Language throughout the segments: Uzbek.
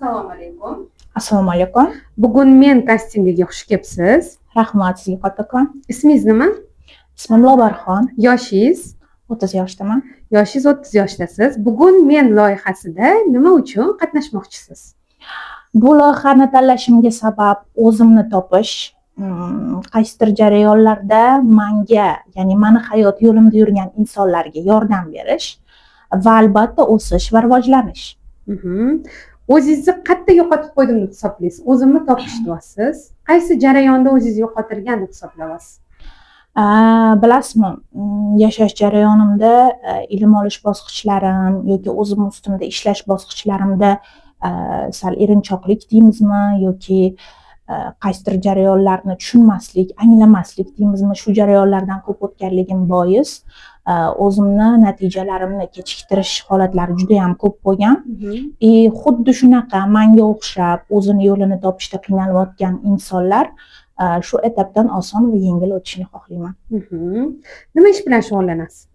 Assalomu alaykum. Assalomu alaykum. Bugun men kastingiga xush kelibsiz. Rahmat sizga kattakon. Ismingiz nima? Ismim Lobarxon. Yoshingiz? 30 yoshdaman. Yoshingiz 30 yoshdasiz. Bugun men loyihasida nima uchun qatnashmoqchisiz? Bu loyihani tanlashimga sabab o'zimni topish, qaysidir jarayonlarda manga, ya'ni mani hayot yo'limda yurgan insonlarga yordam berish va albatta o'sish va rivojlanish. O'zingizni qayerda yo'qotib qo'ydim deb hisoblaysiz? O'zimni topish deyapsiz. Qaysi jarayonda o'zingizni yo'qotilgan deb hisoblayapsiz? Bilasizmi, yashash jarayonimda ilm olish bosqichlarim yoki o'zim ustimda ishlash bosqichlarimda sal erinchoqlik deymizmi yoki qaysidir jarayonlarni tushunmaslik, anglamaslik deymizmi, shu jarayonlardan ko'p o'tganligim bois o'zimni natijalarimni kechiktirish holatlari judayam ko'p bo'lgan. И xuddi shunaqa manga o'xshab o'zini yo'lini topishda qiynalayotgan insonlar shu etapdan oson va yengil o'tishini xohlayman. Nima ish bilan shug'ullanasiz?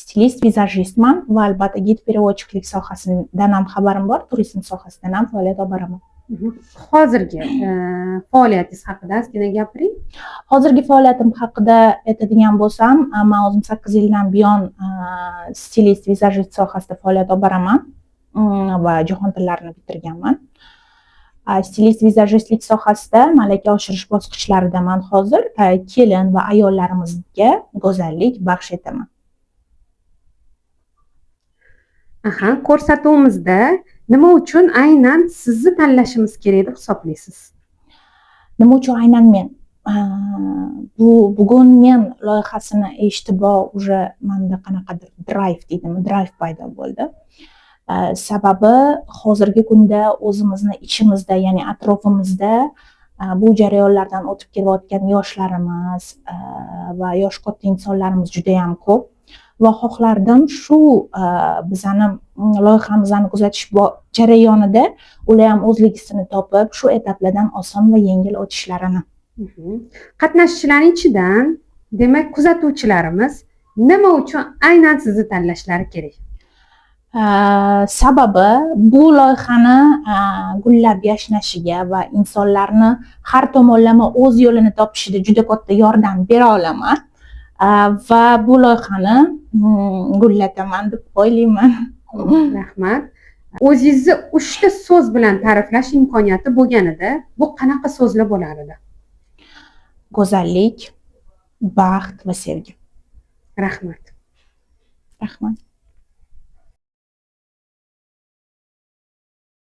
Stilist, vizajistman va albatta гид переводчик lik sohasidan ham xabarim bor, turizm sohasidan ham faoliyat olib boraman. Hozirgi faoliyatingiz haqida ozgina gapiring. Hozirgi faoliyatim haqida aytadigan bo'lsam, man o'zim 8 yildan buyon stilist, vizajist sohasida faoliyat olib boraman va jahon tillarini bitirganman. Stilist, vizajistlik sohasida malaka oshirish bosqichlaridaman hozir. Kelin va ayollarimizga go'zallik baxsh etaman. Aha, ko'rsatuvimizda nima uchun aynan sizni tanlashimiz kerak deb hisoblaysiz? Nima uchun aynan men? Bu bugun men loyihasini eshitiboq уже manda qanaqadir drive deydimi, drive paydo bo'ldi. Sababi hozirgi kunda o'zimizni ichimizda, ya'ni atrofimizda bu jarayonlardan o'tib kelayotgan yoshlarimiz va yoshi katta insonlarimiz judayam ko'p va xohlardim shu bizani loyihamizni kuzatish jarayonida ular ham o'zligisini topib, shu etaplardan oson va yengil o'tishlarini. Qatnashchilarning ichidan, demak, kuzatuvchilarimiz nima uchun aynan sizni tanlashlari kerak? Sababi bu loyihani gullab yashnashiga va insonlarni har tomonlama o'z yo'lini topishida juda katta yordam bera olaman va bu loyihani gullataman deb o'ylayman. Rahmat. O'zingizni uchta so'z bilan ta'riflash imkoniyati bo'lganida, bu qanaqa so'zlar bo'lar edi? Go'zallik, baxt va sevgi. Rahmat. Rahmat.